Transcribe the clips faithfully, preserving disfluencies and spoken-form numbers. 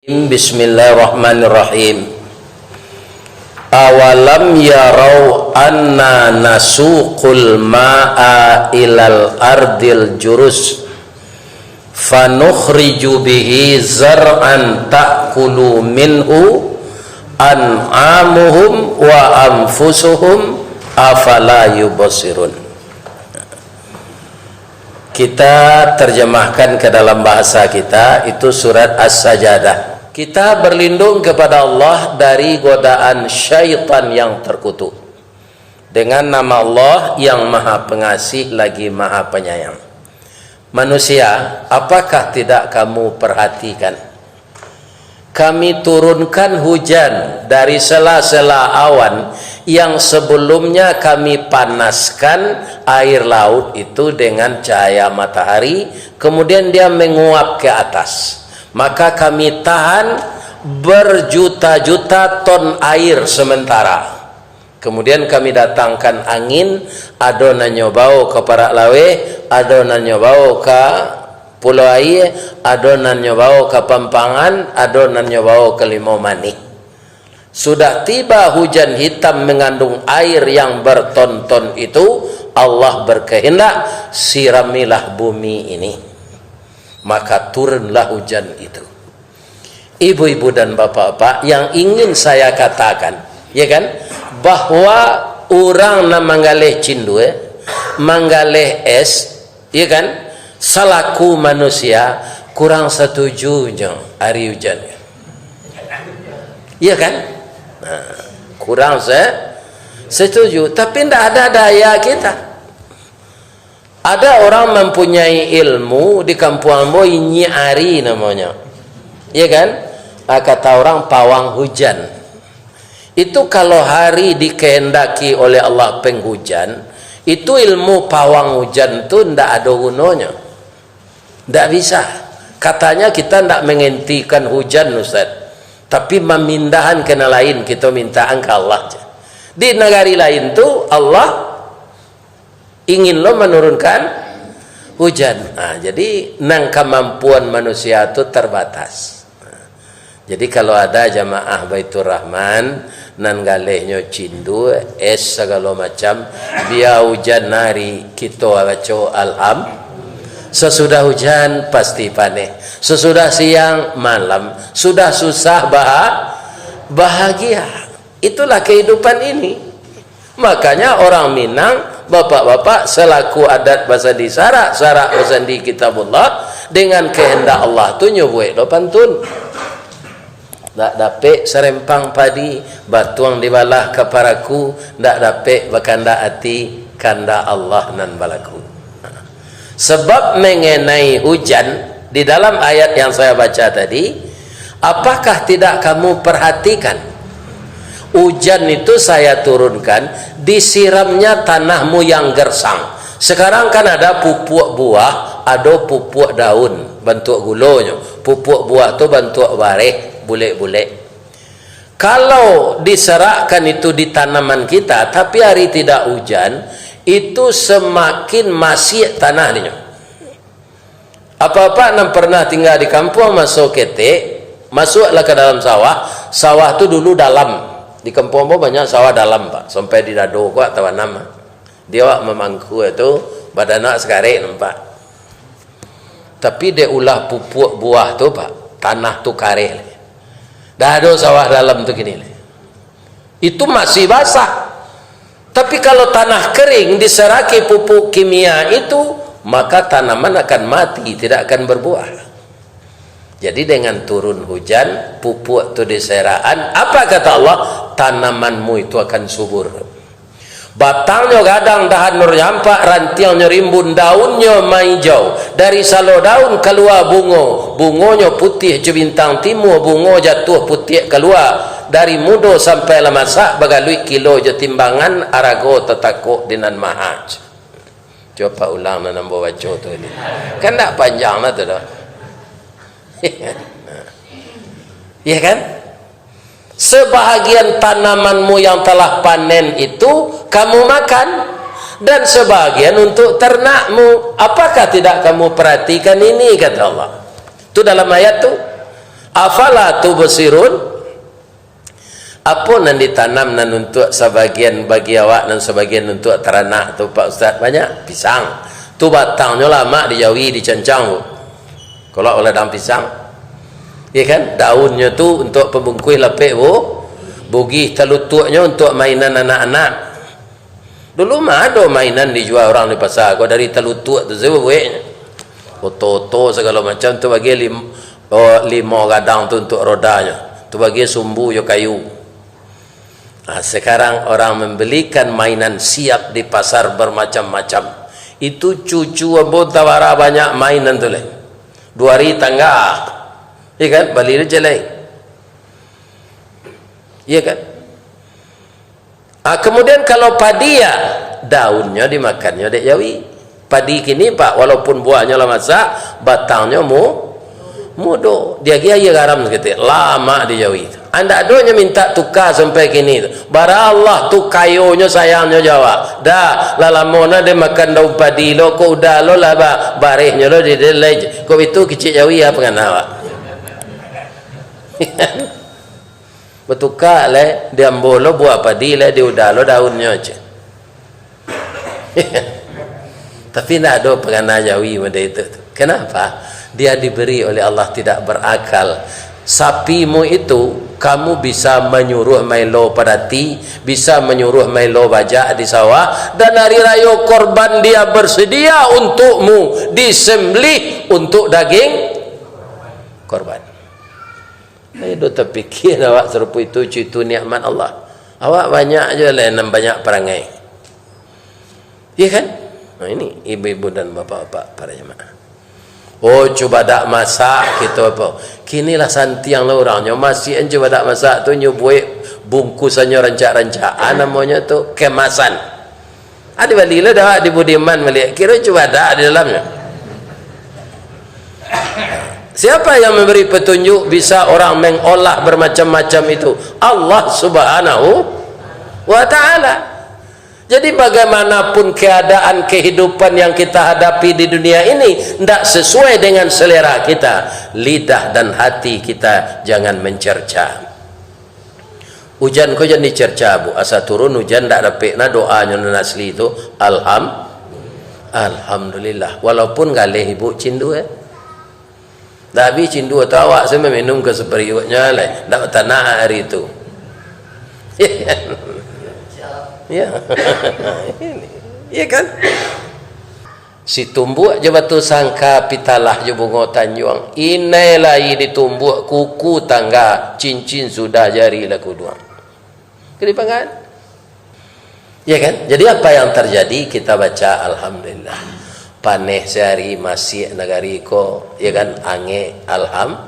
Bismillahirrahmanirrahim. Awalam yarau anna nasuqul ma'a ilal ardil jurus, fanukhriju bihi zar'an ta'kulu minhu an'amuhum wa anfusuhum, afala yubsirun. Kita terjemahkan ke dalam bahasa kita, itu surat As-Sajadah. Kita berlindung kepada Allah dari godaan syaitan yang terkutuk. Dengan nama Allah yang Maha Pengasih lagi Maha Penyayang. Manusia, apakah tidak kamu perhatikan? Kami turunkan hujan dari sela-sela awan yang sebelumnya kami panaskan air laut itu dengan cahaya matahari, kemudian dia menguap ke atas. Maka kami tahan berjuta-juta ton air sementara. Kemudian kami datangkan angin, ado nan nyo bawo ka parak laweh, ado nan nyo bawo ka Pulau Aie, ado nan nyo bawo ka Pampangan, ado nan nyo bawo ka Limau Manih. Sudah tiba hujan hitam mengandung air yang berton-ton itu, Allah berkehendak, siramilah bumi ini. Maka turunlah hujan itu. Ibu-ibu dan bapak-bapak, yang ingin saya katakan, ya kan, bahwa urang nan manggaleh cindua, manggaleh es, ya kan, salaku manusia, kurang setuju nyo ari hujan. Ya kan? Nah, kurang se-, setuju, tapi ndak ada daya kita. Ada orang mempunyai ilmu di kampuang ambo, Inyiak Ari namonyo. Ya kan? Ah, kata orang, pawang hujan. Itu kalau hari dikehendaki oleh Allah penghujan, itu ilmu pawang hujan tu ndak ado gunonyo. Ndak bisa. Katanya kita ndak menghentikan hujan, Ustaz. Tapi mamindahan ka nan lain, kita mintaan ka Allah. Di nagari lain tu, Allah ingin lo manurunkan hujan. Nah, jadi, nan kamampuan manusia tu terbatas. Jadi, kalau ada jamaah Baitur Rahman, nan galehnyo cindua, es sagalo macam, bia hujan nari, kito baco alham-, sasudah hujan, pasti paneh. Sasudah siang, malam. Sudah susah, baha-, bahagia. Itulah kehidupan ini. Makanya orang Minang, bapak-bapak, selaku adat basandi sarak, sarak basandi Kitabullah, dengan kehendak Allah tu nyo buek lo pantun. Ndak dapek sarempang padi, batuang dibalah ka paraku, ndak dapek bakandak ati, kandak Allah nan balaku. Sebab mengenai hujan, di dalam ayat yang saya baca tadi, apakah tidak kamu perhatikan? Hujan itu saya turunkan, disiramnya tanahmu yang gersang. Sekarang kan ada pupuak buah, ado pupuak daun, bantuak gulonyo. Pupuak buah tu bantuak bareh, bulek-bulek. Kalau diserakkan itu di tanaman kita, tapi hari tidak hujan, itu semakin masiak tanah dinyo. Apak-apak nan pernah tinggal di kampuang maso ketek, masuaklah ka dalam sawah. Sawah tu dulu dalam. Di kampuang ambo banyak sawah dalam, Pak. Sampai di dado ko tabanam. Di awak mamangku tu, badan awak sakarek nampak. Tapi dek ulah pupuak buah tu, Pak, tanah tu kareh lai. Dah ado sawah dalam tu kini lai. Itu masih basah. Tapi kalau tanah kering diseraki pupuk kimia itu, maka tanaman akan mati, tidak akan berbuah. Jadi dengan turun hujan, pupuk tu diserakan, apa kata Allah? Tanamanmu itu akan subur. Batangnyo gadang, dahan nyo rampak, rantiangnyo rimbun, daunnyo maijau. Dari salo daun kalua bungo, bungonyo putiah jo bintang timua, bungo jatuah putiak kalua. Dari mudo sampai lah masak, bagaluik kilo jo timbangan, arago tatakok di nan maha. Cubo ulang nan ambo baco tu ni. Kan ndak panjang lah tu doh. Ya kan? Sebahagian tanamanmu yang telah panen itu kamu makan, dan sebahagian untuk ternakmu. Apakah tidak kamu perhatikan ini, kata Allah. Itu dalam ayat tu. Afala tubsirun? Apo nan ditanam nan untuak sabagian bagi awak, nan sabagian untuak taranak tu, Pak Ustaz? Banyak. Pisang. Tu batangnyo lamak di jawi, dicancang tu. Kolok ladang pisang. Ya kan? Daunnyo tu untuak pabungkuih lapek bu-, bugih, talutuaknyo untuak mainan anak-anak. Dulu mah ado mainan dijua urang di pasa, kok dari talutuak tu sajo bueknyo. Oto-oto sagalo macam tu bagi lim-, oh, limo gadang tu untuak rodanyo. Tu bagi sumbu jo kayu. Nah, sekarang orang membelikan mainan siap di pasar bermacam-macam. Itu cucu ambo tabara banyak mainan tu lai. Duo ari tangga. Iya kan? Bali tu jalai. Iya kan? Ah, kemudian kalau padi, ya, daunnyo dimakannyo dek jawi. Padi kini, Pak, walaupun buahnyo lah masak, batangnyo mu-, mudo. Diagiah aia garam saketek, lamak di jawi. Andak ado nyo minta tuka sampai kini tu. Bara Allah tu kayonyo, sayangnyo jo awak. Dah, lah lamo nah den makan daun padi lo, kok udah lo lah ba-, barehnyo lo di, di, lai. Kok itu kicik jawi, ya, pangana awak. Batuka lai, di ambo lo buah padi lai, di uda lo daunnyo, ceh. Tapi ndak ado pangana jawi model itu tu. Kenapa? Dia diberi oleh Allah tidak berakal. Sapimu itu, kamu bisa manyuruah maelo padati, bisa manyuruah maelo bajak di sawah, dan hari rayo korban dia bersedia untukmu disembelih untuk daging korban. Ai, dak tapikia awak sarupo itu, cucu nikmat Allah. Awak banyak juo lai nan banyak parangai. Iya kan? Nah, ini ibu-ibu dan bapak-bapak para jamaah. Oh, cubadak masak, kito apo? Kini lah santiang lah urang nyo, masih an cubadak masak tu nyo buek bungkusannyo rancak-rancak. Ah, namonyo tu kemasan. Ado bali lah dawak di Budiman baliak. Kiro cubadak di dalamnyo. Siapa yang memberi petunjuk bisa orang mengolah bermacam-macam itu? Allah Subhanahu wa Ta'ala. Jadi, bagaimanapun keadaan kehidupan yang kita hadapi di dunia ini ndak sesuai dengan selera kita, lidah dan hati kita jangan mencerca. Ujan ko jan dicerca, Bu. Asa turun ujan, ndak dapek nah doanyo nan asli tu. Alham-, Alhamdulillah. Walaupun galeh ibu cindua, eh. Ndak abih cindua tu awak se maminum ka sapariuaknyo lai. Ndak batanak ari tu. Ya. Iya kan? Situmbuak jo batu sangka, pitalah jo bungo tanjuang, inai lai ditumbuak kuku tangga, cincin sudah jari lah kuduang. Kedipangan. Ya kan? Jadi apa yang terjadi? Kita baca alhamdulillah. Paneh sehari masih nagari ko, ya kan? Angek, alham-,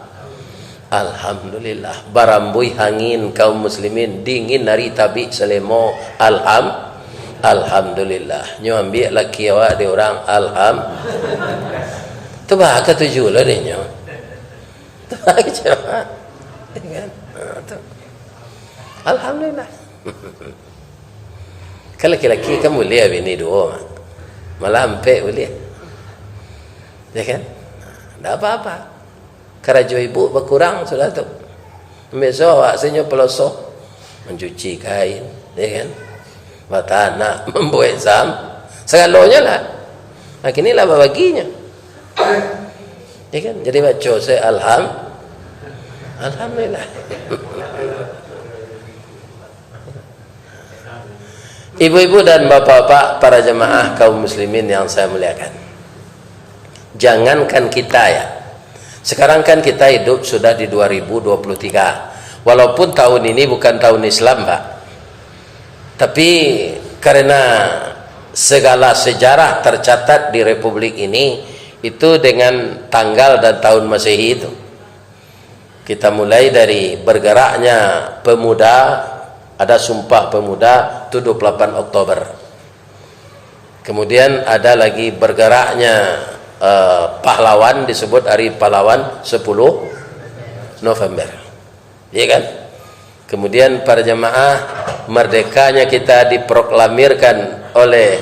Alhamdulillah. Barambuih angin kaum muslimin, dingin hari tabik salemo. Alham-, Alhamdulillah. Nyo ambiak laki awak di urang. Alham-, tu bah katuju lah deh nyo. Tu bah kecewaan. Ya kan? Ha, tu. Alhamdulillah. Kan laki-laki kan buliah bini duo, malah ampek buliah. Ya kan? Ndak apa-apa. Karajo ibu bakurang sudah tu. Ambiak so awak se nyo paloso, mancuci kain, ya kan? Batanak, mambuek sam-, sagalonyo lah. Nah, kini lah babaginyo. Ya kan? Jadi baco se alham-, Alhamdulillah. Ibu-ibu dan bapak-bapak, para jemaah kaum muslimin yang saya muliakan. Jangankan kita, ya. Sekarang kan kita hidup sudah di dua ribu dua puluh tiga. Walaupun tahun ini bukan tahun Islam, Pak. Tapi karena segala sejarah tercatat di Republik ini, itu dengan tanggal dan tahun Masehi itu. Kita mulai dari bergeraknya pemuda, ada Sumpah Pemuda tu dua puluh delapan Oktober. Kemudian ada lagi bergeraknya, eh, pahlawan, disebut Hari Pahlawan sepuluh November. Iya kan? Kemudian para jemaah, merdekanya kita diproklamirkan oleh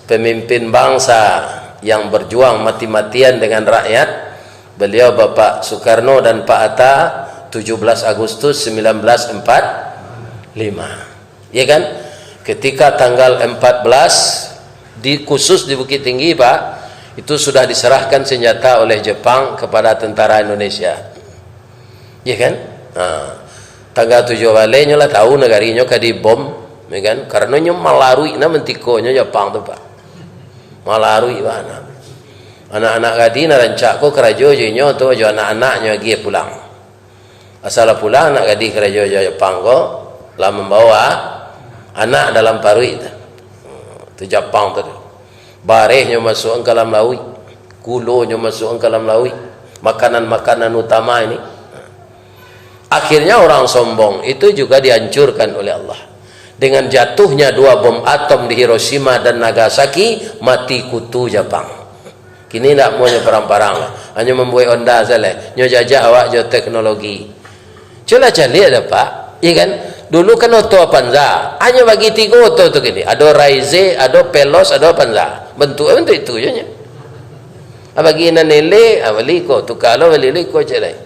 pemimpin bangsa yang berjuang mati-matian dengan rakyat, Beliau Bapak Soekarno dan Pak Hatta, tujuh belas Agustus sembilan belas empat lima. Ya kan? Ketika tanggal empat belas, di, khusus di Bukittinggi, Pak, itu sudah diserahkan senjata oleh Jepang kepada tentara Indonesia. Ya kan? Ha. Tanggal tujuh baleh nyo lah tahu nagarinyo ka dibom, ya kan? Karano nyo malaruik na mantikonyo Jepang tu, Pak. Malaruik bana. Anak-anak gadih nan rancak ko karajo jo inyo tu, jo anak-anaknyo agiah pulang. Asal lah pulang anak gadih karajo jo Jepang ko, lah mambawa anak dalam paruik tu. Tu Japang tu. Barehnyo masuak ka dalam lauik, gulonyo masuak ka dalam lauik, makanan-makanan utama ini. Akhirnya orang sombong itu juga dihancurkan oleh Allah. Dengan jatuhnya dua bom atom di Hiroshima dan Nagasaki, mati kutu Japang. Kini ndak amuahnyo parang-parang lah. Hanyo mambuek Honda sajo. Nyo jajah awak jo teknologi. Cubolah caliak dah, Pak. Iya kan? Dulu kan oto Avanza. Hanyo bagi tigo oto tu kini. Ado Raize, ado Veloz, ado Avanza. Bantuak, bantuak itu je nyo. Ah, bagi nan elek, ah, bali ko. Tuka lo bali, bali ko cek lai.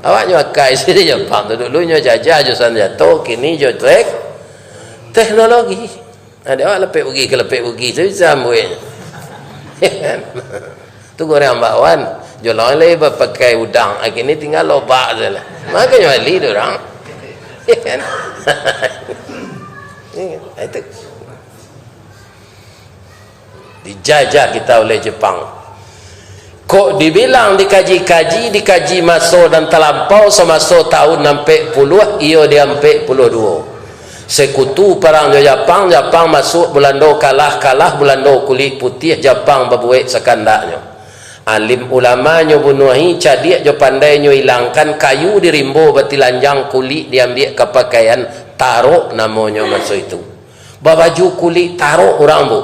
Awak nyo akai sini Japang tu dulu nyo jajah jo sanjato, kini jo tek-, teknologi. Nah, dek awak lepek Bugih ka lepek Bugih tu bisa ambuiknyo. Tu goreng bakwan, jolong lai bapakai udang, kini tinggal lobak sajo lah. Makonyo bali tu urang. Itu. Dijajah kita oleh Jepang. Kok dibilang dikaji-kaji, dikaji maso nan talampau, samaso tahun ampek puluah, iyo di ampek puluah duo. Sekutu parang jo Japang, Japang masuak, Bulando kalah, kalah Bulando kulik putiah, Japang babuek sakandaknyo. Alim ulama nyo bunuahi, cadiak jo pandai nyo ilangkan, kayu di rimbo batilanjang, kulik diambiak ka pakaian, tarok namonyo maso itu. Babaju kulik tarok urang, Bu.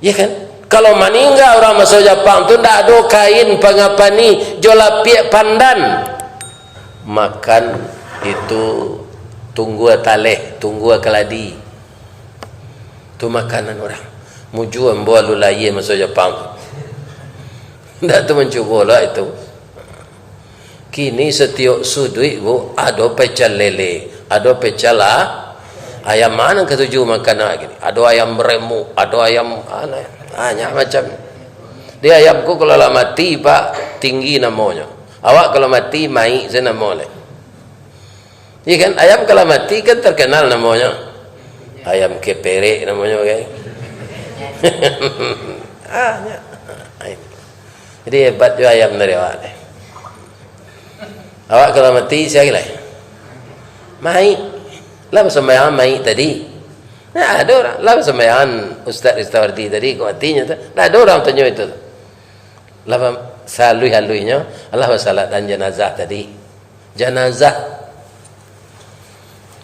Ya kan? Kalau maningga urang maso Japang tu, ndak ado kain pangapani jo lapiak pandan. Makan itu tunggua taleh, tunggua kaladi. Tu makanan urang. Mujua ambo alun lahia maso Japang tu. Ndak tu mancubo lah itu. Kini satiok suduik, Bu, ado pecel lele, ado pecel a-, ayam, ma nan katuju makan awak kini. Ado ayam remuk, ado ayam, a, banyak macam. Di ayam ko kalau lah mati, Pak, tinggi namonyo. Awak kalau mati, maik sajo namo lai. Iya kan? Ayam kalau mati kan terkenal namonyo. Ayam keperek namonyo, kan? Ah, nyo. Jadi hebat juo ayam dari awak tu. Awak kalau mati, sia lai? Maik. Lah basumbayang maik tadi. Nah, ado urang. Lah basumbayang Ustaz Ristawardi tadi, kok matinyo tu. Nah, ado urang tanyo itu. Lah ba-, saluih-aluihnyo, lah basalatkan janazah tadi. Janazah.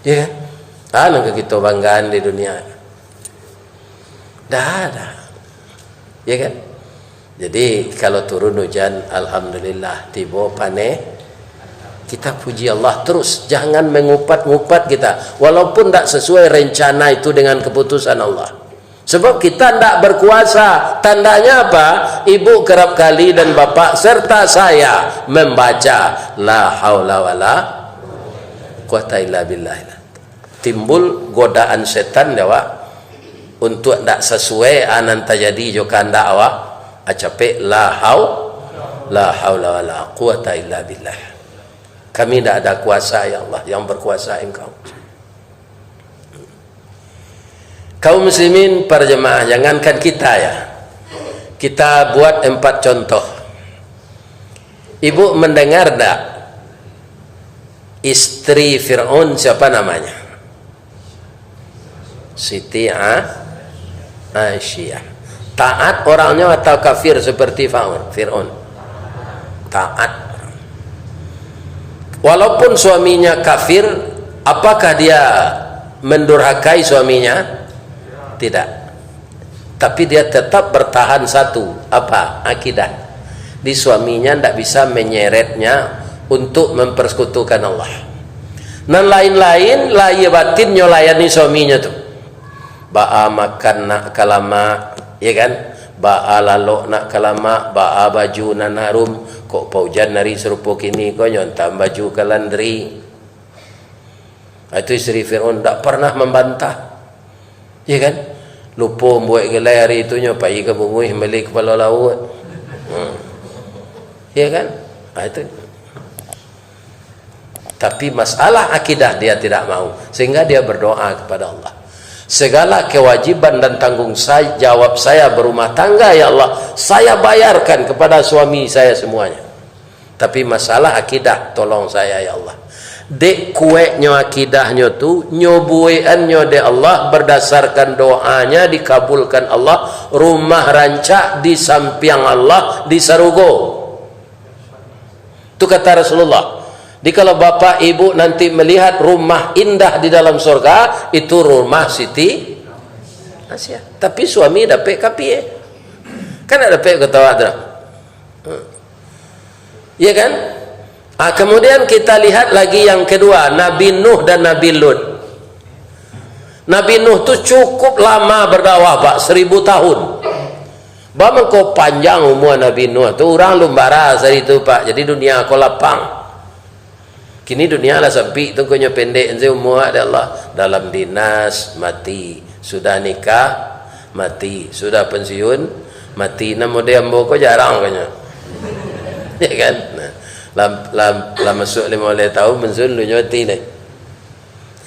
Ya kan? Ah, nan ka kito banggaan di dunia. Dah, dah. Ya kan? Jadi, kalau turun hujan, alhamdulillah, tibo paneh, kita puji Allah terus, jangan mengupat-ngupat kita. Walaupun ndak sesuai rencana itu dengan keputusan Allah. Sebab kita ndak berkuasa. Tandanya apa? Ibu kerap kali dan bapak serta saya membaca la haula wala quwata illa billah. Timbul godaan setan di awak, untuak ndak sasuai a nan tajadi jo kahandak awak, acapek la hau-, la haula wala quwata illa billah. Kami ndak ada kuasa, ya Allah, yang berkuasa Engkau. Kaum muslimin, para jemaah, jangankan kita, ya. Kita buat empat contoh. Ibu mendengar ndak? Istri Fir'aun siapa namanya? Siti A-, Aisyah. Taat orangnya atau kafir seperti Fa'un-, Fir'aun? Taat. Walaupun suaminya kafir, apakah dia mendurhakai suaminya? Tidak. Tapi dia tetap bertahan satu, apa? Akidah. Di suaminya ndak bisa menyeretnya untuk mempersekutukan Allah. Nan lain-lain, lahia batinnyo layani suaminya tu. Baa makan nak ka lamak, ya kan? Baa lalok nak ka lamak, baa baju nan harum, kok paujan ari sarupo kini ko nyo antam baju ka landri. Ah, itu isteri Firaun ndak pernah mambantah. Iya kan? Lupo mambuek gulai ari itu nyo pai ka Bunguih mambali kapalo lauak. Hmm. Iya kan? Ah, itu. Tapi masalah akidah dia tidak mau, sehingga dia berdoa kepada Allah. Segala kewajiban dan tanggung sa-, jawab saya berumah tangga, ya Allah, saya bayarkan kepada suami saya semuanya. Tapi masalah akidah, tolong saya, ya Allah. Dek kueknyo akidahnyo tu, nyo buekannyo dek Allah, berdasarkan doanya dikabulkan Allah, rumah rancak di sampiang Allah di sarugo. Tu kata Rasulullah. Jadi kalau bapak ibu nanti melihat rumah indah di dalam surga, itu rumah Siti Asiah. Tapi suami dapek kapie. Kan ndak dapek ketawa tu. Hmm. Iya kan? Ah, kemudian kita lihat lagi yang kedua, Nabi Nuh dan Nabi Lut. Nabi Nuh tu cukup lama berdakwah, Pak, seribu tahun. Bamangko panjang umua Nabi Nuh tu, urang alun bara sari tu, Pak. Jadi dunia ko lapang. Kini dunia lah sampik tu, ko nyo pendek se umua dek Allah. Dalam dinas, mati. Sudah nikah, mati. Sudah pensiun, mati. Nan model ambo ko jarang ko nyo. Ya kan? Nah, lah, lah, lah masuak limo baleh tahun pensiun, dunyo mati lai.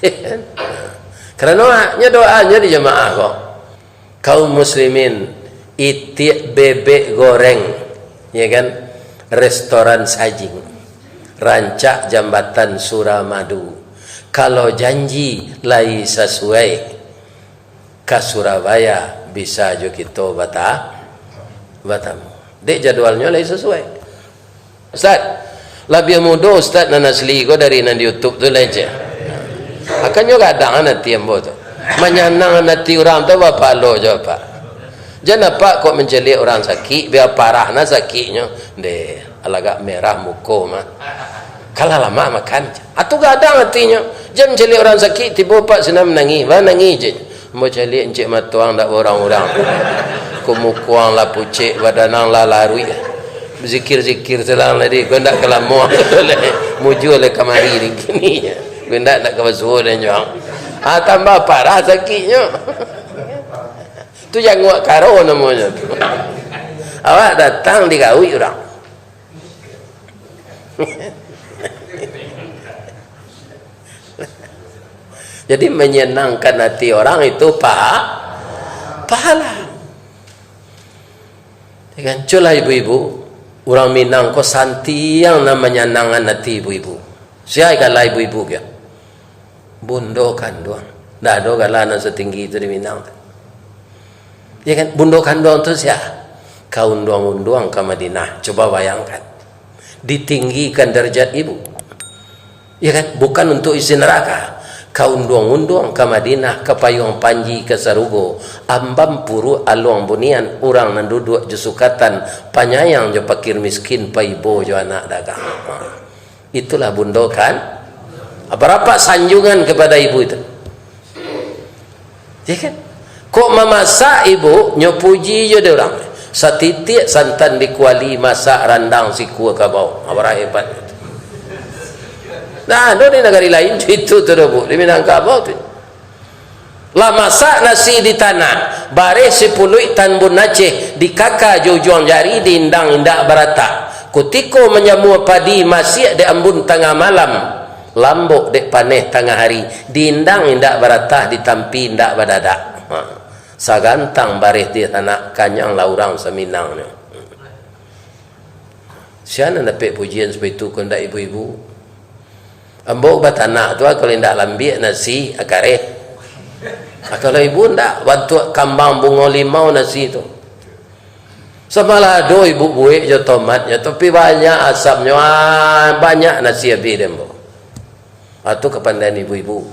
Ya kan? Nah, karano haknyo doanyo di jamaah ko. Kaum muslimin, itiak bebek goreng, ya kan? Restoran sajing, rancak jambatan Suramadu. Kalau janji lai sasuai, ka Surabaya bisa jo kito bata-, batamu. Dek jadwalnyo lai sasuai. Ustaz, labiah mudo Ustaz nan asli ko dari nan di YouTube tu lai, ceh. Akannyo gadang ati ambo tu. Manyanang ati urang tu bapalo jo, Pak. Jan apak kok mancaliak urang sakik, bia parah nah sakiknyo. Deh, alagak merah muko mah. Kalah lamak makan. Atu gadang atinyo. Jan mancaliak urang sakik, tibo Pak sinan manangih. Bah, nangih je. Ambo caliak encik matuang dak urang-urang. Ko muko ang lah pucek, badan ang lah laruik. Zikir-zikir selang tadi, ko ndak ka lamo lai. Mujua lai kamari ni kini. Ko ndak, ndak ka basuo dan juang. Ah, tambah parah sakiknyo. Tu janguak karo namonyo tu. Awak datang digauik urang. Jadi, menyenangkan hati orang itu pa-, pahala. Ya kan? Culah ibu-ibu, urang Minang ko santiang nan manyanangkan hati ibu-ibu. Sia gala ibu-ibu kah? Bundo kanduang. Ndak ado gala nan satinggi itu di Minang tu. Ya kan? Bundo kanduang tu sia? Ka unduang-unduang ka Madinah. Coba bayangkan. Ditinggikan darajat ibu. Ya kan? Bukan untuk isi neraka. Ka unduang-unduang ka Madinah, ka payuang panji ka sarugo, amban puruak aluang bunian, urang nan duduak jo sukatan, panyayang jo pakir miskin, paibo jo anak dagang. Itulah bundo kan. Barapo sanjungan kepada ibu itu? Ya kan? Kok mamasak ibu, nyo puji jo dek urang. Satitiak santan di kuali, masak randang sikua kabau. Ha, bara hebat. Nah, ado di nagari lain itu tu doh, Bu, di Minangkabau tu. Lah masak nasi di tanah, bareh sipuluik Tambun Aceh, dikaka jo ujuang jari, diindang indak baratak. Kutiko manjamua padi, masiak dek ambun tangah malam, lambok dek paneh tangah hari, diindang indak baratak, ditampi indak badadak. Ha. Sagantang bareh di tanah, kanyanglah urang saminangnyo. Sia nan dapek pujian sapaitu ko ndak ibu-ibu? Ambo batanak tu, kalau indak lambiak nasi, akareh. Ah, kalau ibu ndak, bantuak kambang bungo limau nasi tu. Samalah ado ibu buek jo tomatnyo, tapi banyak asamnyo, ah, banyak nasi abih dek ambo. Ah, tu kapandaian ibu-ibu.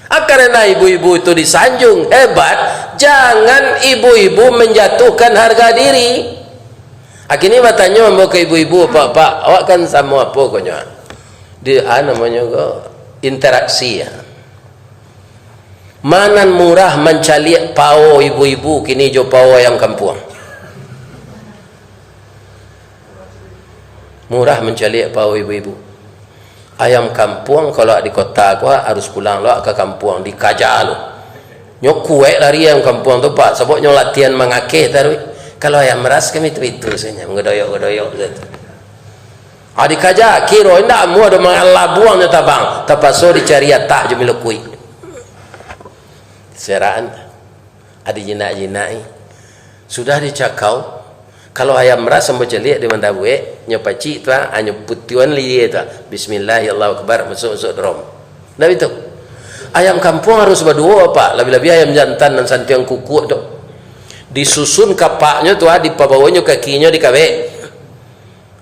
Ah, karena ibu-ibu itu disanjung hebat, jangan ibu-ibu menjatuhkan harga diri. Ah, kini batanyo ambo ka ibu-ibu, "Pak, Pak, awak kan samo apo ko nyo?" Di, ah, namonyo ko interaksi, ya. Ma nan murah mancaliak pao ibu-ibu kini jo pao ayam kampuang? Murah mancaliak pao ibu-ibu. Ayam kampuang kalau di kota ko harus pulang lo ka kampuang, dikaja lo. Nyo kuaik lari ayam kampuang tu, Pak, sabab nyo latihan mangakeh taruih. Kalau ayam ras kami tu itu sajo, manggadoyok-gadoyok sajo. Ah, dikaja, kiro indak amuah doh mangalabuang nyo tabang, tapaso dicari atah jo milokuik. Seraan. Adi jinak-jinak ni. Sudah dicakau, kalau ayam ras ambo caliak di Mandabuek, nyo pacik tu, ah, nyo putiuan lilia tu, ah. Bismillah, ya Allahu Akbar, masuk-masuk drom. Ndak bitu? Ayam kampuang harus baduo, Pak. Labiah-labiah ayam jantan nan santiang kukuak tu. Disusun kapaknyo tu, ah, dipabawonyo kakinyo dikabek.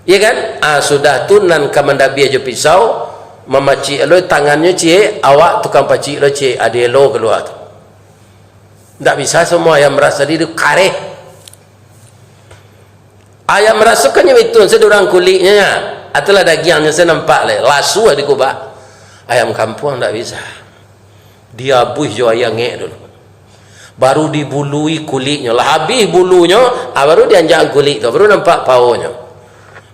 Iya kan? Ah, sudah tu nan ka mandabiah jo pisau, mamacik lo tangannyo ciek, awak tukang pacik lo ciek, ah, dielo kalua tu. Ndak bisa samo ayam ras tadi tu kareh. Ayam ras tu kan nyo itu, sadurang kuliknyo nya. Atulah dagiangnyo sa nampak lai, lasuah dikubak. Ayam kampuang ndak bisa. Diabuih jo aia angek dulu. Baru dibului kuliknyo. Lah abih bulunyo, ah, baru dianjakan kulik tu, baru nampak paonyo.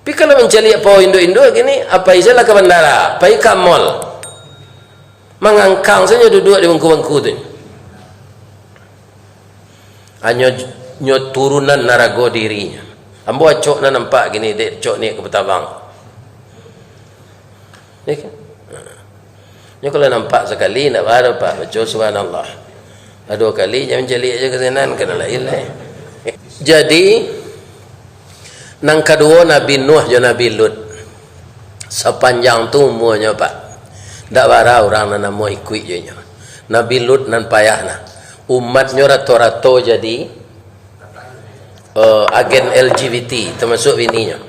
Tapi kalau mancaliak pao induak-induak kini, ah, pai sajolah ka bandara, pai ka mall. Mangangkang sajo duduak di bangku-bangku tu. Hanyo nyo turunan narago dirinyo. Ambo acok nan nampak kini, dek cok ni ka patabang. Ya kan? Nyo kalau nampak sakali, ndak baa doh, Pak. Baco subhanallah. Lah duo kali, jan mancaliak jo ka sinan, ka nan lain lai. Jadi, nan kaduo Nabi Nuh jo Nabi Lut. Sapanjang tu umuanyo, Pak. Ndak bara urang nan namuah ikuik jo inyo. Nabi Lut nan payah nah. Umatnyo rato-rato jadi, eh, agen L G B T, tamasuak bininyo.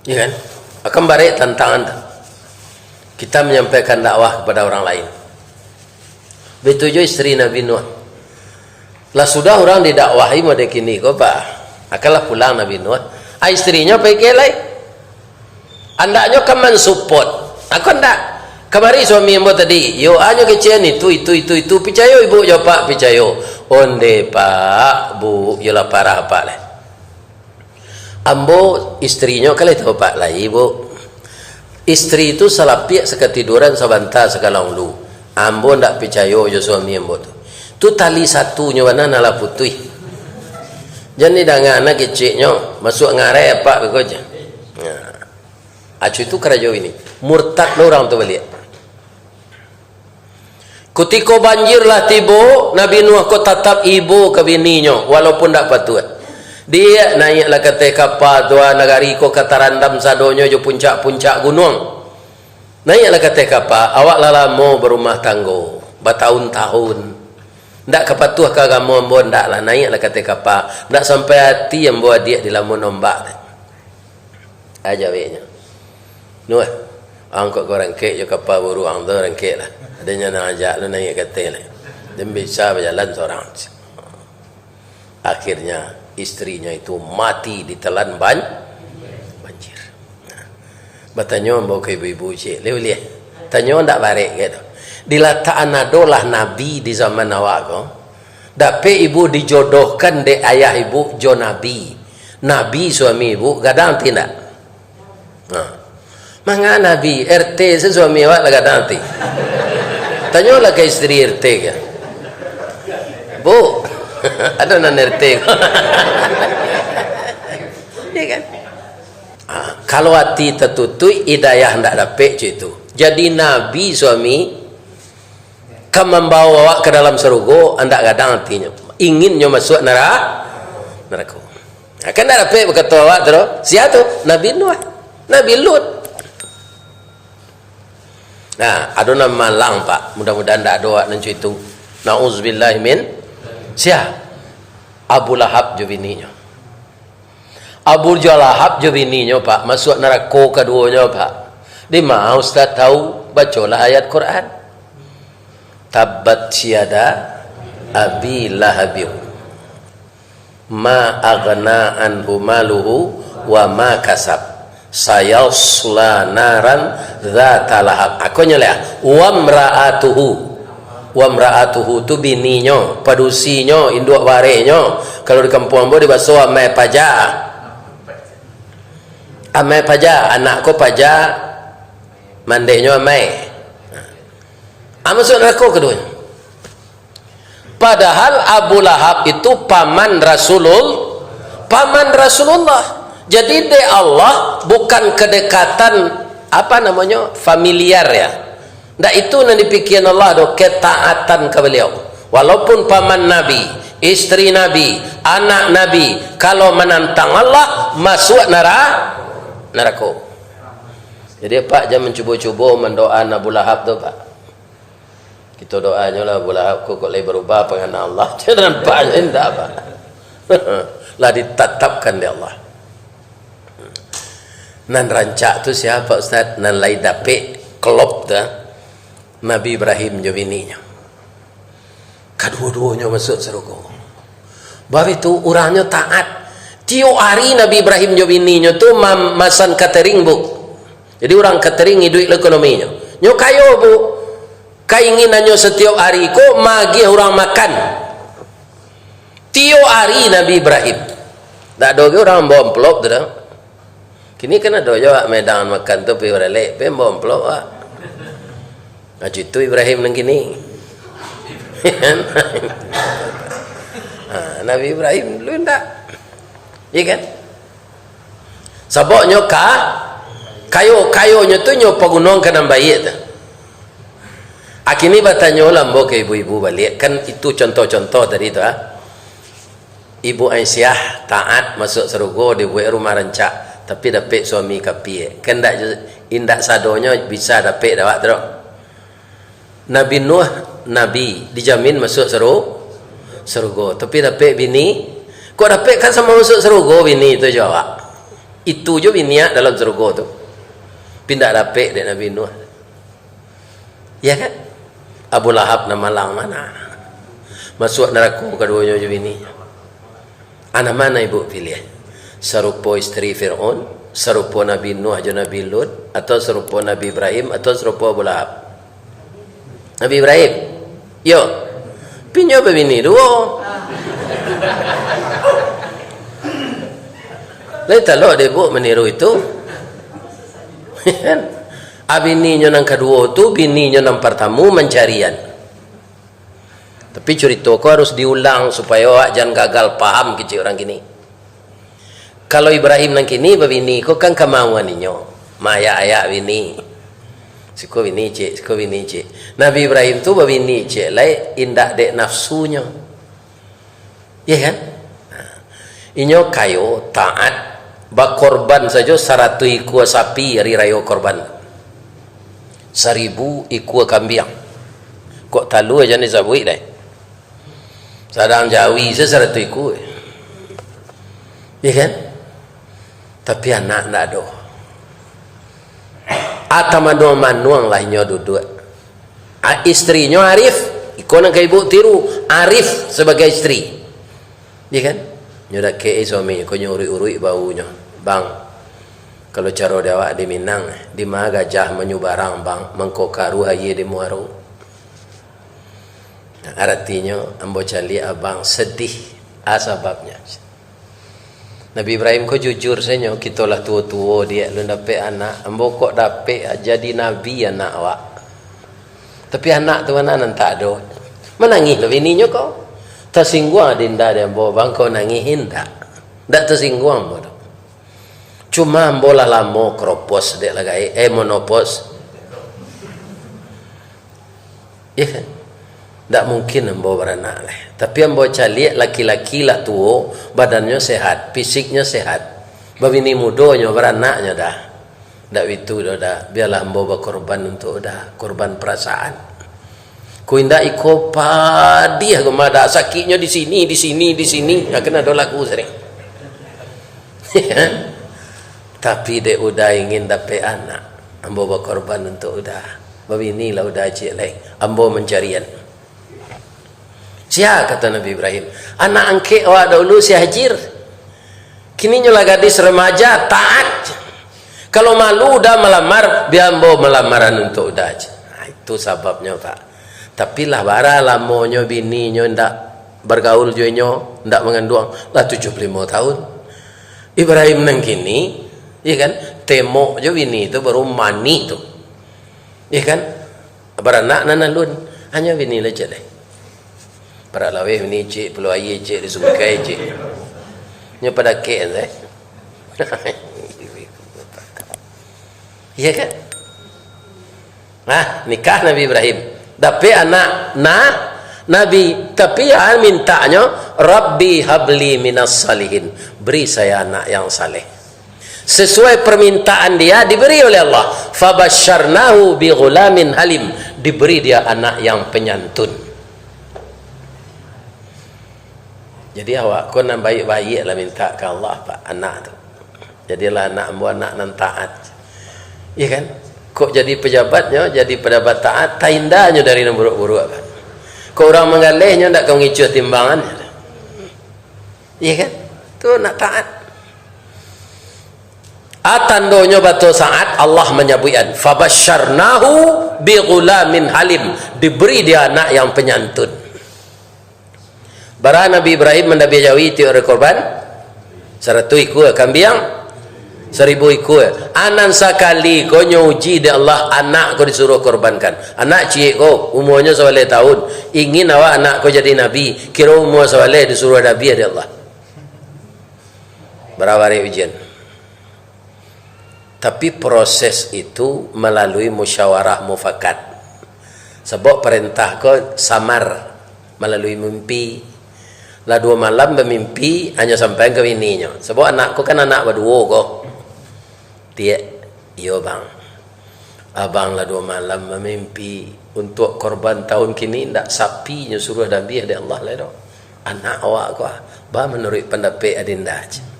Iya kan? Akan barek tantangan tu. Kita menyampaikan dakwah kepada orang lain. Baitu juo isteri Nabi Nuh. Lah sudah urang didakwahi mode kini ko, Pak. Akanlah pulang Nabi Nuh. Ah, isterinyo pai ka lai. Andaknyo kan mansupport. Ako ndak. Kamari suami ambo tadi, yo, anyo kecek itu, itu, itu, itu. Picayo ibu jo apak, picayo. Onde, Pak, Bu, yo lah parah apak lai. Ambo, istrinyo ka lai tau, Pak, lai, Bu. Istri tu salapiak sakatiduran, sabanta sakalangulu. Ambo ndak picayo jo suami ambo tu. Tu tali satunyo bana nan lah putuih. Jan didanga na keceknyo, masuak ngarai apak beko je. Nah. Acu itu karajo ini. Murtad lo urang tu baliak. Kutiko banjir lah tibo, Nabi Nuh ko tatap ibo ka bininyo, walaupun ndak patuik. Diak, naiaklah ka ateh kapa tu, ah, nagari ko ka tarandam sadonyo jo puncak-puncak gunuang. Naiaklah ka ateh kapa, awak lah lamo barumah tanggo, batahun-tahun. Ndak ka patuah ka agamo ambo, ndak lah, naiaklah ka ateh kapa. Ndak sampai ati ambo adiak dilamun ombak tu. Aja weknyo. Nuh, angkok ko rangkek jo kapa buruang tu, rangkek lah. Adanyo nan ajak lu naiak ka ateh lai. Jan bisa bajalan sorang. Akhirnya, istrinya itu mati ditelan ban-, banjir. Nah, batanyo ambo ka ibu-ibu ciek, lai buliah? Tanyo ndak barek ka tu. Dilatakan adolah nabi di zaman awak ko, dapek ibu dijodohkan dek ayah ibu jo nabi. Nabi suami ibu gadang ati ndak? Nah. Manga nabi, R T se suami awak lah gadang ati. Tanyolah ka isteri R T ka. Bu, ado nan R T ko. Ya kan? Ah, kalau ati tatutuik, hidayah ndak dapek, cak itu. Jadi nabi suami ka mambawo awak ka dalam sarugo, ndak gadang atinyo. Inginnyo masuak nara-, narako. Nah, kan ndak dapek bakato awak tu doh. Sia tu? Nabi Nuh. Nabi Lut. Nah, ado nan malang, Pak. Mudah-mudahan ndak ado awak nan cak itu. Nauzubillah min. Sia? Abu Lahab jo bininyo. Abu Lahab jo bininyo, Pak, masuak narako kaduonyo, Pak. Di ma Ustaz tahu? Bacolah ayat Quran. Tabbat yada Abi Lahabin. Ma aghna anhu maluhu wa ma kasab. Sayasla naran dzata lahab. Akonyo lah. Wamra'atuhu. Wamra'atuhu tu bininyo, padusinyo, induak warehnyo. Kalau di kampuang ambo dibaso amai paja. Amai paja, anak ko paja, mandehnyo amai. Ah, masuak narako kaduonyo. Padahal Abu Lahab itu paman Rasulul-, paman Rasulullah. Jadi, dek Allah bukan kedekatan, apa namonyo, familiar, ya. Ndak itu nan dipikian Allah doh, ketaatan ka baliau. Walaupun paman Nabi, istri Nabi, anak Nabi, kalau manantang Allah, masuak nara-, narako. Jadi, Pak, jan mancubo-cubo mandoaan Abu Lahab tu, Pak. Kito doanyo lah, Abu Lahab ko kok lai barubah pangana Allah. Jan nampaknyo indak, Pak. Lah ditatapkan dek Allah. Nan rancak tu sia, Pak Ustaz? Nan lai dapek klop tu, Nabi Ibrahim jo bininyo. Kaduo-duonyo masuak sarugo. Bab itu, urangnyo taat. Tiok ari Nabi Ibrahim jo bininyo tu mam-, masan catering, Bu. Jadi, urang catering iduik lo ekonominyo. Nyo kayo, Bu. Kainginannyo satiok ari ko magiah urang makan. Tiok ari Nabi Ibrahim. Ndak ado ge urang bao amplop tu doh. Kini kan ado jo, wak, medan makan tu, pai baralek, pai bao amplop, wak. Nah, itu Ibrahim nan kini. Ha, Nabi Ibrahim dulu ndak. Iya kan? Sabab nyo ka-, kayo, kayonyo tu nyo pagunoan ka nan baiak tu. Akini batanyo lah ambo ka ibu-ibu baliak, kan itu contoh-contoh tadi tu, ah. Ibu Aisyah taat masuak sarugo, dibuek rumah rancak, tapi dapek suami kapia. Kan indak, indak sadonyo bisa dapek dek awak tu doh. Nabi Nuh, nabi, dijamin masuak saru-, sarugo. Tapi dapek bini, kok dapek kan samo masuak sarugo bini tu jo awak. Itu jo bini awak dalam sarugo tu. Tapi indak dapek dek Nabi Nuh. Ya kan? Abu Lahab nan malang mah. Masuak narako kaduonyo jo bini. Anak mana ibu pilih? Sarupo isteri Fir'aun, sarupo Nabi Nuh jo Nabi Lut, atau sarupo Nabi Ibrahim, atau sarupo Abu Lahab? Nabi Ibrahim. Yo. Tapi nyo babini duo. Lai talok dek ibu maniru itu. Kan? Ah, bininyo nan kaduo tu, bininyo nan partamo mancarian. Tapi curito ko harus diulang supayo awak jan gagal paham kecek urang kini. Kalau Ibrahim nan kini babini ko kan kamauan inyo, maayak-ayak bini. Siko bini ciek, siko bini ciek. Nabi Ibrahim tu babini ciek lai indak dek nafsunyo. Iya kan? Nah, inyo kayo, taat, bakorban sajo saratuih ikua sapi ari rayo korban. Saribu ikua kambiang. Kok talua jan disabuik dai. Sadang jawi se saratuih ikua. Iya kan? Tapi anak ndak ado. Atau manuang-manuang lah inyo duduak. A-, istrinyo Arif, iko nan ka ibu tiru, Arif sabagai istri. Iya kan? Nyo dakek-i suaminyo, ko nyo uruik-uruik baunyo. "Bang, kalau caro di awak di Minang, di ma gajah manyubarang, Bang, mangko karuah aia di muaro." Aratinyo, ambo caliak abang sadih. A sababnyo? Nabi Ibrahim ko jujur sajo, "Kito lah tuo-tuo, diak, alun dapek anak. Ambo kok dapek jadi nabi anak awak. Tapi anak tu ma nan tak ado?" Manangih lo bininyo ko. Tasingguang ado indak di ambo, bang, kau nangih indak? Indak tasingguang ambo tu. Cuma ambo lah lamo kropos, dek lah gaek, eh, monopos. Iya kan? Ndak mungkin ambo baranak lai. Tapi ambo caliak laki-laki lah tuo, badannyo sehat, fisiknyo sehat. Babini mudo nyo, baranaknyo dah. Ndak bitu doh dah. Bialah ambo bakorban untuak uda, korban perasaan. Ko indak iko padiah ko madah, sakiknyo di sini, di sini, di sini. Nah, kan ado lagu sering. Tapi dek uda ingin dapek anak, ambo bakorban untuak uda. Babinilah uda ciek lai, ambo mancarian. Sia, kato Nabi Ibrahim, anak angkek awak dahulu si Hajir. Kini nyo lah gadis remaja, taat. Kalau malu uda malamar, bia ambo malamaran untuak uda. Nah, itu sababnyo, Pak. Tapi lah bara lamonyo bininyo indak bargaul jo inyo, indak manganduang, lah tujuah puluah limo tahun. Ibrahim nan kini, Iya kan? Temok jo bini tu baru manih tu. Iya kan? Baranak nan alun. Hanyo bini lah cek deh. Parak laweh bini cek, pulau aia cek, di sungkai cek. Nyo padakek deh. Iya kan? Nah, nikah Nabi Ibrahim. Dapek anak, nah, Nabi, tapi ya mintanyo, "Rabbi habli minas salihin." Beri saya anak yang saleh. Sesuai permintaan dia, diberi oleh Allah. "Fabasyarnahu bi ghulamin halim." Diberi dia anak yang penyantun. Jadi awak ko nan baiak-baiak lah minta ka Allah, Pak, anak tu. Jadilah anak ambo anak nan taat. Iya kan? Kok jadi pejabatnyo, jadi pejabat taat, taindanyo dari nan buruak-buruak, Pak. Kok urang manggalehnyo, ndak ka mangicuah timbangan. Iya kan? Tu nak taat. A tandonyo batua saat Allah manyabuikan, "Fabasyarnahu bi ghulamin halim." Diberi dia anak yang penyantun. Bara Nabi Ibrahim mandabiah jawi tiok ari korban? Saratuih ikua, kambiang? Saribu ikua. Anan sakali ko nyo uji dek Allah, anak ko disuruah korbankan. Anak ciek ko, umuanyo sabaleh tahun. Ingin awak anak ko jadi nabi, kiro umua sabaleh disuruah dabiah dek Allah. Bara barek ujian. Tapi proses itu malalui musyawarah mufakat. Sabab parentah ko samar malalui mimpi. Lah duo malam bamimpi, hanyo sampaian ka bininyo. Sabab anak ko kan anak baduo ko. Tiek, "Iyo, Bang. Abang lah duo malam bamimpi. Untuak korban tahun kini, ndak sapi nyo suruah dabiah dek Allah lai doh. Anak awak ko, ah, ba manuruik pandapek Adinda," cek.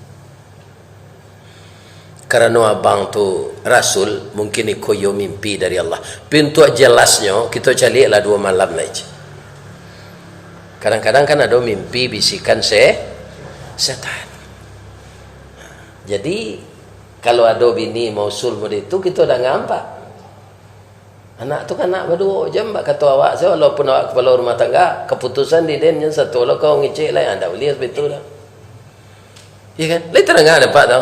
Karano abang tu rasul, mungkin iko iyo mimpi dari Allah. Tapi untuak jelasnyo, kito caliaklah duo malam lai, cek. Kadang-kadang kan ado mimpi bisikan se-, setan. Jadi, kalau ado bini mausul model itu, kito danga, Pak. Anak tu kan anak baduo, jan bak kato awak se, walaupun awak kapalo rumah tangga, kaputusan di den jan satu lo kau ngecek lai, ndak buliah baitu doh. Iya kan? Lai tadanga dek Apak tu.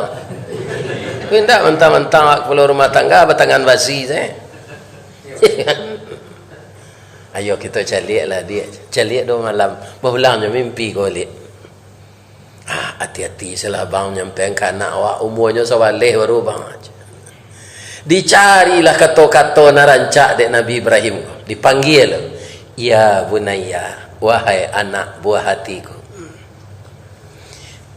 Tapi ndak mantang-mantang awak kapalo rumah tangga batangan basi se. Iya kan? Ayo kito caliaklah, Diak. Caliak duo malam. Baulangnyo mimpi ko baliak. Ah, ati-ati salah abang nyampaian ka anak awak, umuanyo sabaleh baru, Bang. Dicarilah kato-kato nan rancak dek Nabi Ibrahim. Dipanggia, "Ya bunayya, wahai anak buah hatiku.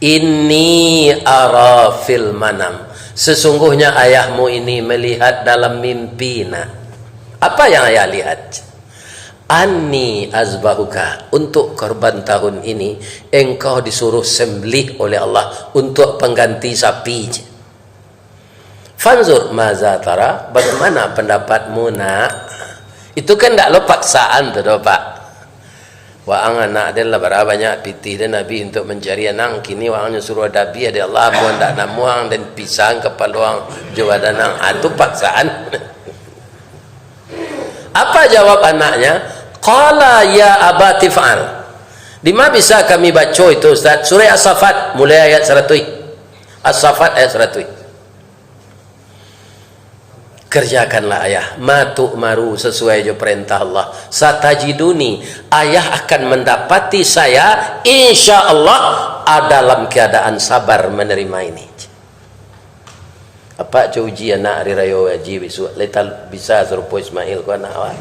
Inni ara fil manam. Sesungguhnya ayahmu ini melihat dalam mimpi, nak." "Apa yang ayah lihat?" "Anni azbahuka, untuk korban tahun ini, engkau disuruh sembelih oleh Allah untuk pengganti sapi." Fanzur maza tara, bagaimana pendapatmu, nak? Itu kan ndak lo paksaan tu doh, Pak. Waang anak den lah bara banyak pitih den abih untuk mancari anak, kini waang nyo suruah dabiah dek Allah, amuah ndak namuah, den pisang kapalo ang jo badan ang. Ah, tu paksaan. Apa jawab anaknya? Qala ya abati fa'al. Dima bisa kami baco itu, Ustaz? Surah As-Saffat, mulai ayat saratuih. As-Saffat ayat saratuih. Kerjakanlah ayah, ma tu'maru, sesuai jo perintah Allah. Satajiduni, ayah akan mendapati saya, insya Allah, dalam keadaan sabar menerima ini. Apak co uji anak hari rayo haji bisuak, lai tal-, bisa sarupo Ismail ko anak awak.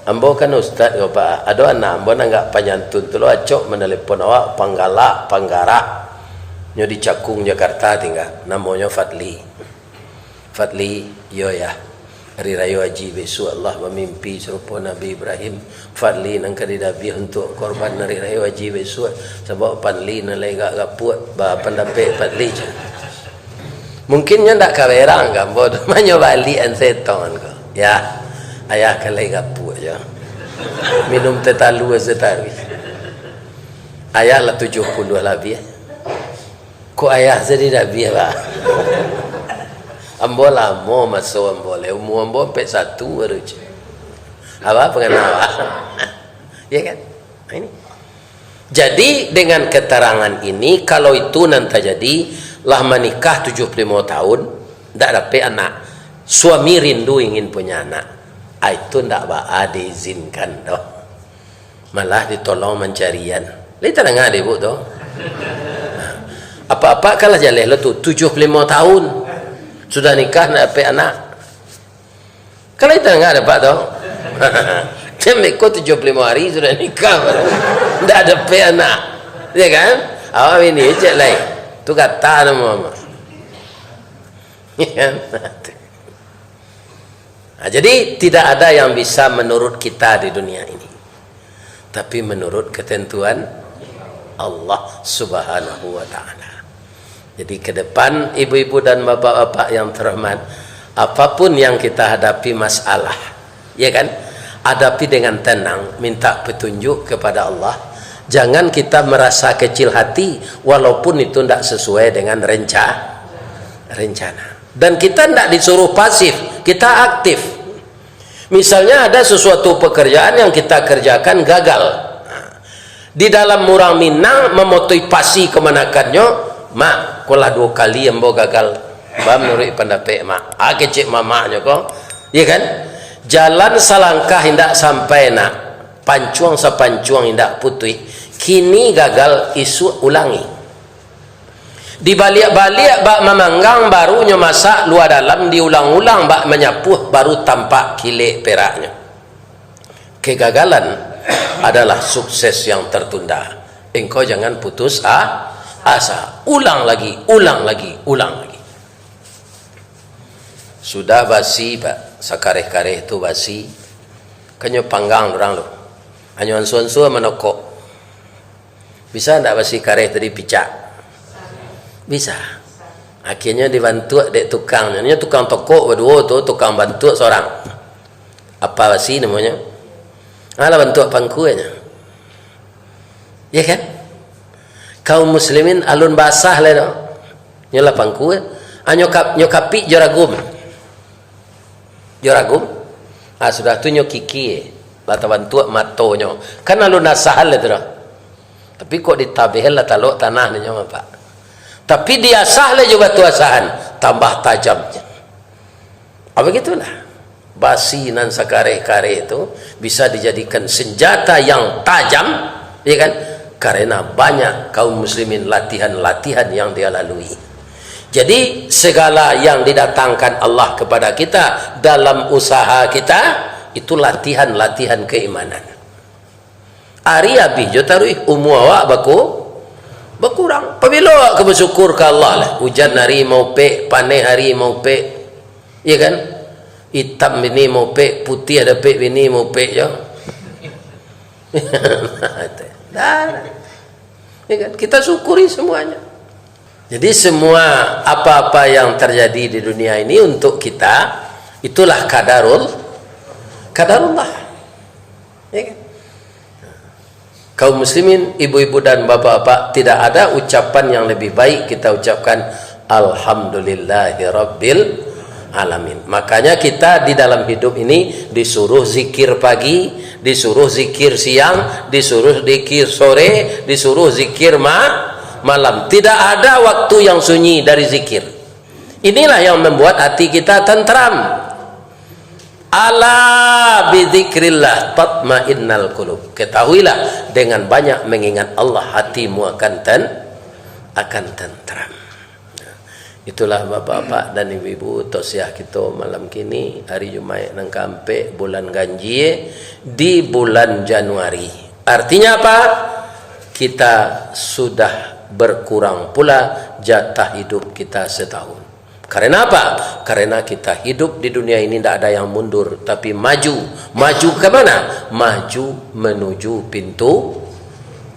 Ambo kan ustad ko, Pak. Ado anak ambo nan agak panyantun tu lo, acok manalepon awak, panggalak, panggarak. Nyo di Cakung, Jakarta tingga. Namonyo Fadli. Fadli, iyo yah. Hari rayo haji bisuak Allah bamimpi sarupo Nabi Ibrahim. Fadli nan ka didabiah untuak korban hari rayo haji bisuak. Sabab Fadli nan lai agak gapuak, ba pandapek Fadli, cak. Mungkin nyo ndak kaberang ka ambo tu, manyo baliak an setan ko. Yah, ayah kan lai gapuak jo. Minum teh talua sataruih. Ayah lah tujuah puluah labiah. Kok ayah jadi dabiah, Pak? Ambo lamo maso ambo lai, umua ambo ampek satu baru, cak. Apa pangana awak? Ya kan? Nah, ini. Jadi, dengan keterangan ini, kalau itu nan tajadi, Lah manikah tujuah puluah limo tahun, ndak dapek anak. Suami rindu ingin punya anak. Ah, itu ndak baa diizinkan doh. Malah ditolong mancarian. Lai tadanga dek ibu tu? Apak-apak kan lah jaleh lah tu, tujuah puluah limo tahun. Sudah nikah, ndak dapek anak. Kalau itu ndak dapek tu. Cam beko tujuah puluah limo hari sudah nikah baru. Ndak dapek anak. Ya kan? Awak bini cek lai. Tu kata nama mama. Ya kan? Nah, jadi tidak ada yang bisa menurut kita di dunia ini. Tapi menurut ketentuan Allah Subhanahu wa Ta'ala. Jadi, ke depan, ibu-ibu dan bapak-bapak yang terhormat, apapun yang kita hadapi masalah, ya kan, hadapi dengan tenang, minta petunjuk kepada Allah. Jangan kita merasa kecil hati, walaupun itu ndak sesuai dengan renca-, rencana. Dan kita ndak disuruh pasif, kita aktif. Misalnya ada sesuatu pekerjaan yang kita kerjakan gagal. Di dalam urang Minang mamotoi pasi kamanakannyo, "Mak, ko lah duo kali ambo gagal." Ba manuruik pandapek, Mak. Ah, kecek mamaknyo ko. Ya kan? Jalan salangkah indak sampai nak. Pancuang sapancuang indak putuih. Kini gagal, isuak ulangi. Dibaliak-baliak bak mamanggang, barunyo masak lua dalam, diulang-ulang bak manyapuah, baru tampak kilek peraknyo. Kegagalan adalah sukses yang tertunda. Engkau jangan putus a-, asa. Ulang lagi, ulang lagi, ulang lagi. Sudah basi, Pak. Sakareh-kareh tu basi. Kanyo panggang urang tu. Hanyo ansua-ansua manokok. Bisa ndak basi kareh tadi picak? Bisa. Akhirnyo dibantuak dek tukangnyo. Nyo tukang tokok baduo tu, tukang bantuak sorang. Apa basi namonyo? Alah bantuak pangkuanyo. Ya kan? Kaum muslimin alun basah lai doh. Nyo lah pangkua. Ah, nyo kap-, nyo kapik jo ragum. Jo ragum. Ah, sudah tu nyo kiki, lah tabantuak matonyo. Kan alun asahan lah tu dah. Tapi kok ditabehan lah talok tanah nyo, Pak. Tapi diasah lah jo batu asahan, tambah tajam. Ah, begitulah. Basi nan sakareh-kareh tu bisa dijadikan senjata yang tajam, ya kan? Karena banyak kaum muslimin latihan-latihan yang dia lalui. Jadi, segala yang didatangkan Allah kepada kita dalam usaha kita, itu latihan-latihan keimanan. Ari abih jo taruih, umua awak baku-, bakurang. Pabilo awak ka basyukur ka Allah lah? Ujan ari maupek, paneh ari maupek. Ya kan? Itam bini maupek, putiah dapek bini maupek jo. Dah. Ya kan? Kita syukuri semuanya. Jadi, semua apa-apa yang terjadi di dunia ini untuk kita, itulah kadarul-, kadarullah. Ya kan? Kaum muslimin, ibu-ibu dan bapak-bapak, tidak ada ucapan yang lebih baik kita ucapkan, "Alhamdulillahirabbil alamin." Makanya kita di dalam hidup ini disuruh zikir pagi, disuruh zikir siang, disuruh zikir sore, disuruh zikir ma-, malam. Tidak ada waktu yang sunyi dari zikir. Inilah yang membuat hati kita tentram. "Ala bidzikrillah tatmainnul qulub." Ketahuilah, dengan banyak mengingat Allah, hatimu akan ten-, akan tentram. Itulah, bapak-bapak dan ibu-ibu, tausiah kito malam kini, hari Jumaik nan kaampek, bulan ganjie, di bulan Januari. Artinya apa? Kita sudah berkurang pula jatah hidup kita setahun. Karena apa? Karena kita hidup di dunia ini, ndak ada yang mundur, tapi maju. Maju ke mana? Maju menuju pintu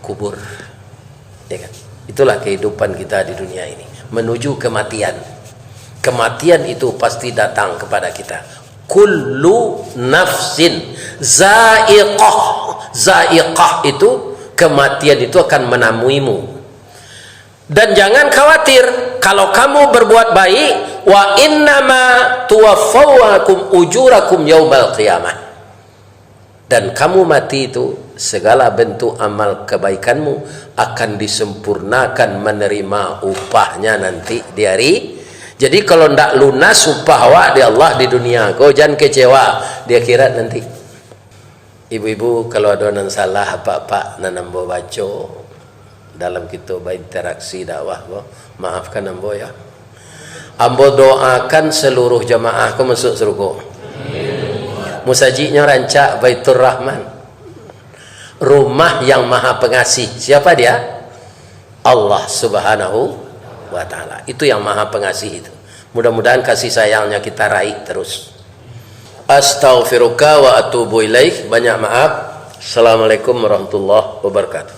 kubur. Ya kan? Itulah kehidupan kita di dunia ini. Menuju kematian. Kematian itu pasti datang kepada kita. Kullu nafsin zaiqah. Zaiqah itu, kematian itu akan menemuimu. Dan jangan khawatir, kalau kamu berbuat baik, "Wa innama tuwaffawnakum ujurakum yaumal qiyamah." Dan kamu mati itu, Segala bentuk amal kebaikanmu akan disempurnakan menerima upahnya nanti di hari. Jadi, kalau ndak lunas upah awak di Allah di dunia ko, jan kecewa di akhirat nanti. Ibu-ibu, kalau ado nan salah, apak-apak, nan ambo baco dalam kito bainteraksi dakwah ko, maafkan ambo, ya. Ambo doakan seluruh jamaah ko masuk surga. Musajiknyo rancak, Baitur Rahman. Rumah yang Maha Pengasih. Siapa Dia? Allah Subhanahu wa Ta'ala. Itu yang Maha Pengasih itu. Mudah-mudahan kasih sayangnya kita raih terus. Astaghfiruka wa atubu ilaik. Banyak maaf. Assalamualaikum warahmatullahi wabarakatuh.